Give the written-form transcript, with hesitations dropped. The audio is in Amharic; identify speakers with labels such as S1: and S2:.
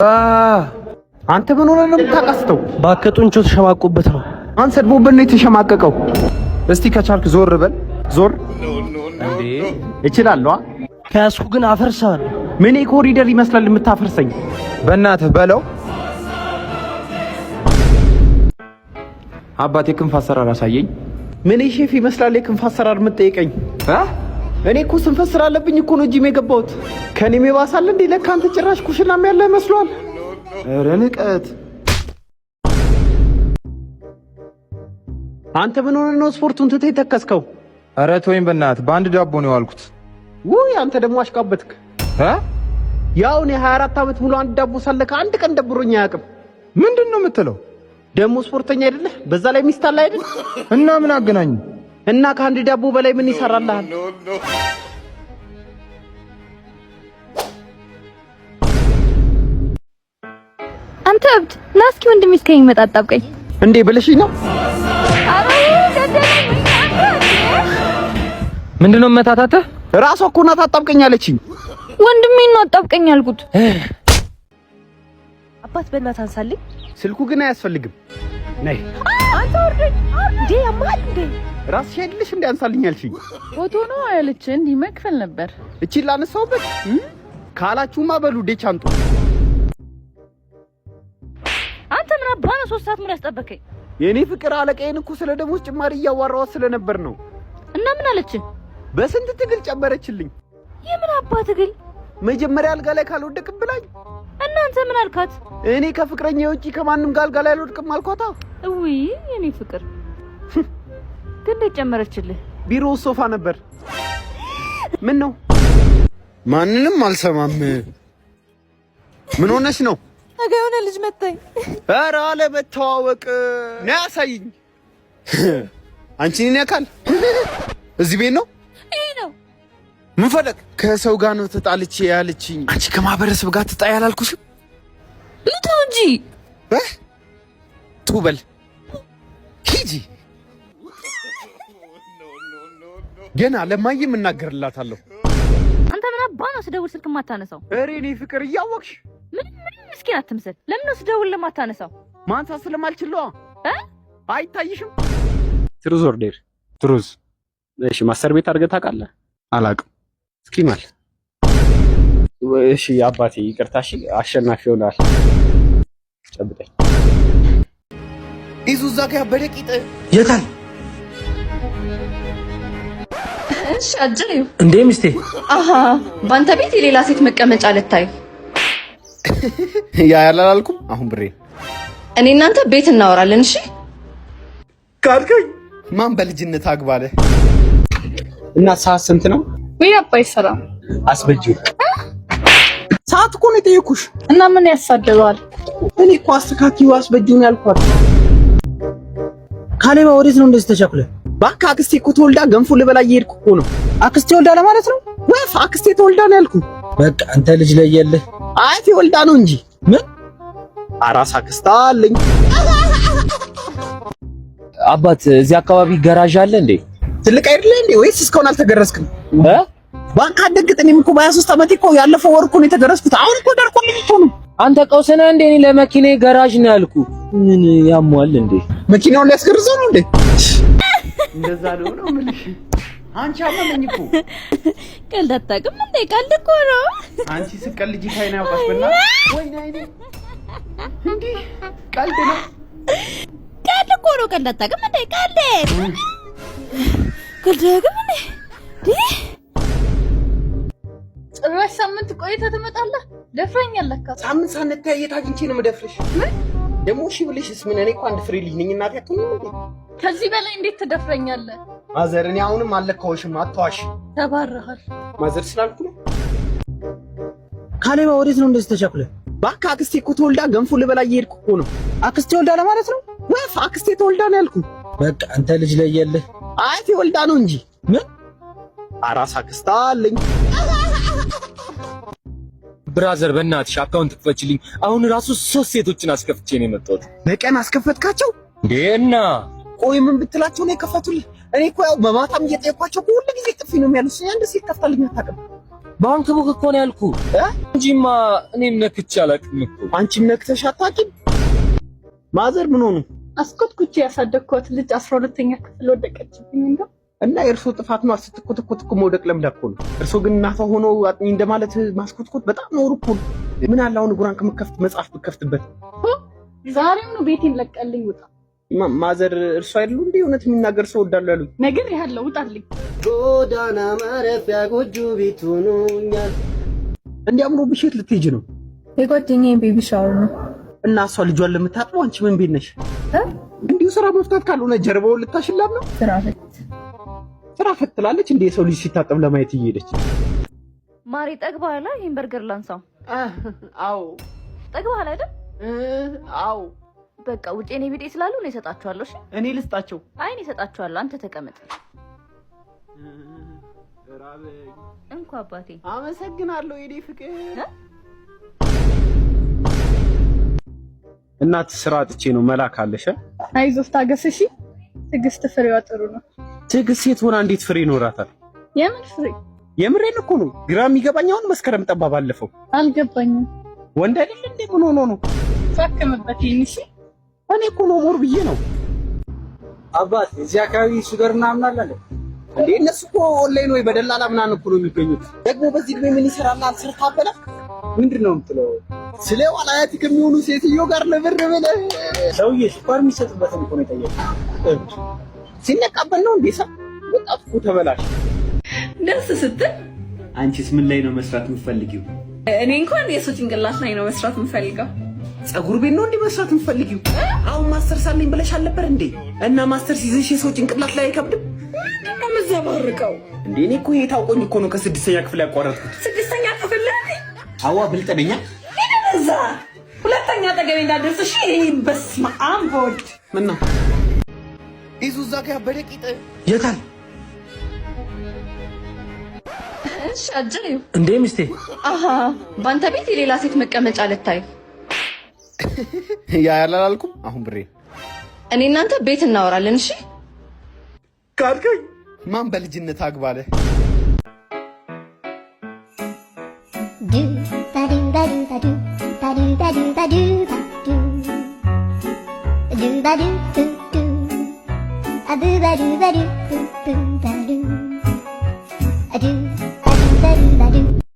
S1: አንተ ምን ሆነህ ነው የምታቃስተው?
S2: እባክህ ጡንቻው ተሸማቆበት ነው።
S1: አንተ ሰድቦበት ነው የተሸማቀቀው። እስቲ ከቻልክ ዞር በል ዞር። እንዴ እችላለሁ።
S2: ከያዝኩ ግን አፈርሳለሁ።
S1: ምን ኮሪደር ይመስላል የምታፈርሰኝ?
S3: በእናትህ በለው። አባቴ ክንፍ አሰራር አሳየኝ።
S1: ምን ሼፍ ይመስላል የክንፍ አሰራር የምትጠይቀኝ? እኔ እኮ ስንፈት ስላለብኝ እኮ ነው ጂም የገባሁት። ከኔም የባሳል እንዴ? ለካ አንተ ጭራሽ ኩሽናም ያለ መስሏል።
S3: ኧረ ንቀት!
S1: አንተ ምን ሆነህ ነው ስፖርቱን ትተህ የተከስከው?
S3: ኧረ ተወኝ በእናትህ፣ በአንድ ዳቦ ነው የዋልኩት።
S1: ውይ አንተ ደግሞ አሽቃበትክ። ያው እኔ 24 ዓመት ሙሉ አንድ ዳቦ ሳለካ አንድ ቀን ደብሮኝ አያውቅም።
S3: ምንድን ነው የምትለው?
S1: ደግሞ ስፖርተኛ አይደለህ? በዛ ላይ ሚስት አለ አይደል?
S3: እና ምን አገናኙ?
S1: እና ከአንድ ዳቦ በላይ ምን ይሰራልሃል?
S4: አንተ እብድ ና እስኪ ወንድሜ እስከሚመጣ አጣብቀኝ።
S1: እንዴ ብለሽኝ ነው?
S5: ምንድነው መታታተህ?
S1: ራሷ እኮ ናት አጣብቀኝ አለችኝ።
S4: ወንድሜ ነው አጣብቀኝ አልኩት።
S6: አባት በእናትህ አንሳልኝ።
S1: ስልኩ ግን አያስፈልግም። ነይ
S6: አንተ ወርደኝ እንዴ ያማል እንዴ
S1: ራስሽ አይደለሽ እንዴ አንሳልኝ አልሽኝ።
S7: ፎቶ ነው ያለች እንዲህ መክፈል ነበር።
S1: እቺን ላነሳውበት ካላችሁማ በሉ ዴቻንጡ።
S4: አንተ ምን አባ ነው 3 ሰዓት ሙሉ ያስጠበከኝ?
S1: የኔ ፍቅር አለቃዬን እኮ ስለ ደሞዝ ጭማሪ እያዋራኋት ስለነበር ነው።
S4: እና ምን አለች?
S1: በስንት ትግል ጨመረችልኝ።
S4: የምን አባ ትግል?
S1: መጀመሪያ አልጋ ላይ ካልወደቅም ብላኝ።
S4: እናንተ ምን አልካት?
S1: እኔ ከፍቅረኛ ውጪ ከማንም ጋር አልጋ ላይ አልወድቅም አልኳታ።
S4: እውይ የኔ ፍቅር ግን እንዴት ጨመረችልህ?
S1: ቢሮ ሶፋ ነበር። ምን ነው? ማንንም አልሰማም። ምን ሆነሽ ነው?
S6: ነገ የሆነ ልጅ መታኝ።
S1: ኧረ አለመተዋወቅ ነው ያሳይኝ። አንቺን ያካል እዚህ ቤት ነው።
S4: ይሄ ነው
S1: ምን ፈለግ? ከሰው ጋር ነው ተጣልቼ ያለችኝ። አንቺ ከማህበረሰብ ጋር ትጣይ አላልኩሽም?
S4: ልተው እንጂ
S1: ቱበል ሂጂ። ገና ለማየም እናገርላታለሁ።
S4: አንተ ምን አባ ነው ስደውል ስልክ የማታነሳው?
S1: ኧረ እኔ ፍቅር እያወቅሽ
S4: ምንም ምንም ምስኪን አትምሰል። ለምን ነው ስደውል ለማታነሳው?
S1: ማንሳት ስለማልችለዋ አይታይሽም?
S8: Truth or dare?
S3: Truth።
S8: እሺ፣ masturbate አድርገህ ታውቃለህ?
S3: አላቅም።
S8: እስኪ ማል። እሺ አባቴ ይቅርታ። እሺ አሸናፊ ሆናል። ጨብጠኝ።
S1: ይዙ እዛ ጋ ያበደ ቂጥ
S2: የታል
S9: እሺ አጅሬው
S2: እንዴ ሚስቴ?
S9: አሃ በአንተ ቤት የሌላ ሴት መቀመጫ ልታይ።
S1: ያ ያላላልኩም። አሁን ብሬ
S9: እኔ እናንተ ቤት እናወራለን። እሺ
S1: ካልከኝ ማን በልጅነት አግባለ
S8: እና ሰዓት ስንት ነው?
S7: ወይ አባይ ሰላም
S8: አስበጂው።
S1: ሰዓት እኮ ነው የጠየኩሽ።
S7: እና ምን ያሳድበዋል?
S1: እኔ እኮ አስተካክዪው አስበጂው ነው ያልኳት።
S2: ካሌባ ወዴት ነው እንደዚህ ተቸኩለ?
S1: እባክህ አክስቴ እኮ ተወልዳ ገንፎ ልበላ እየሄድኩ እኮ ነው።
S2: አክስቴ ወልዳ ለማለት ነው?
S1: ወፍ አክስቴ ተወልዳ ነው ያልኩ።
S2: በቃ አንተ ልጅ ለየልህ።
S1: አያቴ ወልዳ ነው እንጂ
S2: ምን
S1: አራስ አክስታ አለኝ።
S5: አባት እዚህ አካባቢ ገራዥ አለ እንዴ?
S1: ትልቅ አይደለ እንዴ? ወይስ እስካሁን አልተገረዝክም? እባክህ አትደንግጥ። እኔም እኮ በ23 ዓመቴ እኮ ያለፈው ወር እኮ ነው የተገረዝኩት። አሁን እኮ ደርቆልኝ እኮ ነው።
S5: አንተ ቀውስ ነህ እንዴ? እኔ ለመኪናዬ ገራዥ ነው ያልኩ። ምን ያሟል እንዴ?
S1: መኪናውን ሊያስገርዘው ነው እንዴ? እንደዛ ነው ነው የምልሽ። አንቺ አመመኝ እኮ።
S4: ቀልድ አታውቅም እንዴ? ቀልድ እኮ ነው።
S1: አንቺ ስትቀልጂ ካይና ያውቃሽ በእናትሽ። ወይኔ አይኔ፣ እንዲህ ቀልድ ነው።
S4: ቀልድ እኮ ነው። ቀልድ አታውቅም እንዴ? ቀልድ ቀልድ አታውቅም እንዴ?
S7: ጭራሽ ሳምንት ቆይተህ ትመጣለህ። ደፍረኛል ለካ።
S1: ሳምንት ሳንተያየት አግኝቼ ነው የምደፍርሽ።
S7: ምን
S1: ደግሞ እሺ ብልሽስ ምን? እኔ እኮ አንድ ፍሬ ልጅ ነኝ። እናቴ አትሆኝም እንዴ?
S7: ከዚህ በላይ እንዴት ትደፍረኛለህ?
S1: ማዘር፣ እኔ አሁንም አልለካሁሽም። አትዋሽ።
S7: ተባረሃል።
S1: ማዘር ስላልኩ ነው።
S2: ካሌባ ወዴት ነው እንደዚህ ተቸኩለ?
S1: እባክህ አክስቴ እኮ ተወልዳ ገንፎ ልበላ እየሄድኩ እኮ ነው።
S2: አክስቴ ወልዳ ለማለት ነው?
S1: ወፍ አክስቴ ተወልዳ ነው ያልኩ።
S2: በቃ አንተ ልጅ ለየልህ።
S1: አያቴ ወልዳ ነው እንጂ
S2: ምን
S1: አራስ አክስታ አለኝ።
S5: Brother በእናትሽ account ክፈችልኝ። አሁን ራሱ 3 ሴቶችን አስከፍቼ ነው የመጣሁት።
S1: በቀን አስከፈትካቸው
S5: እንዴ? እና
S1: ቆይ ምን ብትላቸው ነው የከፈቱልህ? እኔ እኮ ያው በማታም እየጠየኳቸው ሁሉ ጊዜ ጥፊ ነው የሚያሉት። አንድ ሴት ከፍታልኝ አታውቅም።
S5: Bank book እኮ ነው ያልኩህ እንጂማ እኔም ነክቼ አላውቅም እኮ።
S1: አንቺም ነክተሽ አታውቂም? ማዘር ምን ሆኑ?
S7: አስኮትኩቼ ያሳደግኳት ልጅ 12ኛ ክፍል ወደቀችብኝ። እንደው
S1: እና የእርሶ ጥፋት ነው። ስትኮተኮት እኮ መውደቅ ለምዳ እኮ ነው። እርሶ ግን እናቷ ሆኖ አጥኚ እንደማለት ማስኮትኮት በጣም ነውር እኮ ነው። ምን አለ አሁን እግሯን ከምከፍት መጽሐፍ ብከፍትበት።
S7: ዛሬውኑ ቤቴን ለቀልኝ ውጣ።
S1: ማዘር እርሶ አይደሉ እንዴ እውነት የሚናገር ሰው እወዳለሁ ያሉኝ?
S7: ነገር ያለው ውጣልኝ።
S2: ጎዳና ማረፊያ ጎጆ ቤት ሆኖኛል።
S1: እንዲህ አምሮብሽ የት ልትሄጂ ነው?
S4: የጓደኛዬን baby shower ነው።
S1: እና እሷ ልጇን ለምታጥበው አንቺ ምን ቤት ነሽ? እንዲሁ ስራ መፍታት ካልሆነ ጀርባውን ልታሽላም ነው።
S4: ስራ ፈት
S1: ስራ ፈት ትላለች እንዴ የሰው ልጅ ሲታጠብ ለማየት እየሄደች።
S9: ማሪ ጠግበሃል? ይሄን በርገር ላንሳው።
S1: አዎ።
S9: ጠግበሃል አይደል?
S1: አዎ።
S9: በቃ ውጪ እኔ ቢጤ ስላሉ እኔ እሰጣቸዋለሁ። እሺ
S1: እኔ ልስጣቸው።
S9: አይ እኔ እሰጣቸዋለሁ። አንተ ተቀመጥ።
S1: ራበኝ።
S9: እንኳ አባቴ።
S1: አመሰግናለሁ የኔ ፍቅር።
S8: እናት ስራ አጥቼ ነው መላክ አለሽ?
S7: አይዞህ ታገስ። እሺ ትዕግስት ፍሬዋ ጥሩ ነው።
S8: ትዕግስት ሴት ሆና እንዴት ፍሬ ይኖራታል?
S7: የምን ፍሬ?
S8: የምሬን እኮ ነው። ግራ የሚገባኝ አሁን መስከረም ጠባ ባለፈው።
S7: አልገባኝም።
S8: ወንድ አይደል እንዴ? ምን ሆኖ ነው?
S7: ታከምበት ይሄን። እሺ
S8: እኔ እኮ no more ብዬ ነው።
S2: አባት እዚህ አካባቢ ሱገር ምናምን አለ እንዴ?
S1: እንዴ እነሱ እኮ ኦንላይን ወይ በደላላ ምናምን እኮ ነው የሚገኙት። ደግሞ በዚህ እድሜ ምን ይሰራል? ሰርታ አበላ
S2: ምንድን ነው የምትለው?
S1: ስለ አያት ከሚሆኑ ሴትዮ ጋር ለብር ብለህ
S2: ሰውዬ ስኳር የሚሰጥበትን እኮ ነው የጠየቀው።
S1: እብድ ሲነቃበል ነው እንዴ? ሰው ወጣቱ እኮ ተበላሽ።
S9: ደስ ስትል።
S8: አንቺስ ምን ላይ ነው መስራት የምትፈልጊው?
S9: እኔ እንኳን የሰው ጭንቅላት ላይ ነው መስራት የምፈልገው።
S1: ጸጉር ቤት ነው እንዴ መስራት የምትፈልጊው? አሁን ማስተርስ አለኝ ብለሽ አልነበር እንዴ? እና ማስተርስ ይዘሽ የሰው ጭንቅላት ላይ አይከብድም?
S9: ምንድን ነው የምዘባርቀው?
S1: እንዴ እኔ እኮ ይሄ ታውቆኝ እኮ ነው ከስድስተኛ ክፍል ያቋረጥኩት።
S9: ስድስተኛ ክፍል ላይ?
S1: አዋ ብልጥ ነኛ።
S9: እዛ ሁለተኛ አጠገቤ እንዳትደርስ እሺ። በስመ አብ ወልድ።
S1: ምን ነው ይዙ እዛ ጋር ያበደ ቂጥ
S2: የታል?
S9: እሺ አጅሬው።
S2: እንዴ ሚስቴ።
S9: አሃ በአንተ ቤት የሌላ ሴት መቀመጫ ልታይ።
S1: ያ ያላላልኩም። አሁን ብሬ
S9: እኔ እናንተ ቤት እናወራለን። እሺ
S1: ካልከኝ ማን በልጅነት አግባለ።
S4: Do ba do ba do ba do ba do ba do ba do ba do do ba do do do a do ba do ba do do do ba do a do ba do ba do ba do.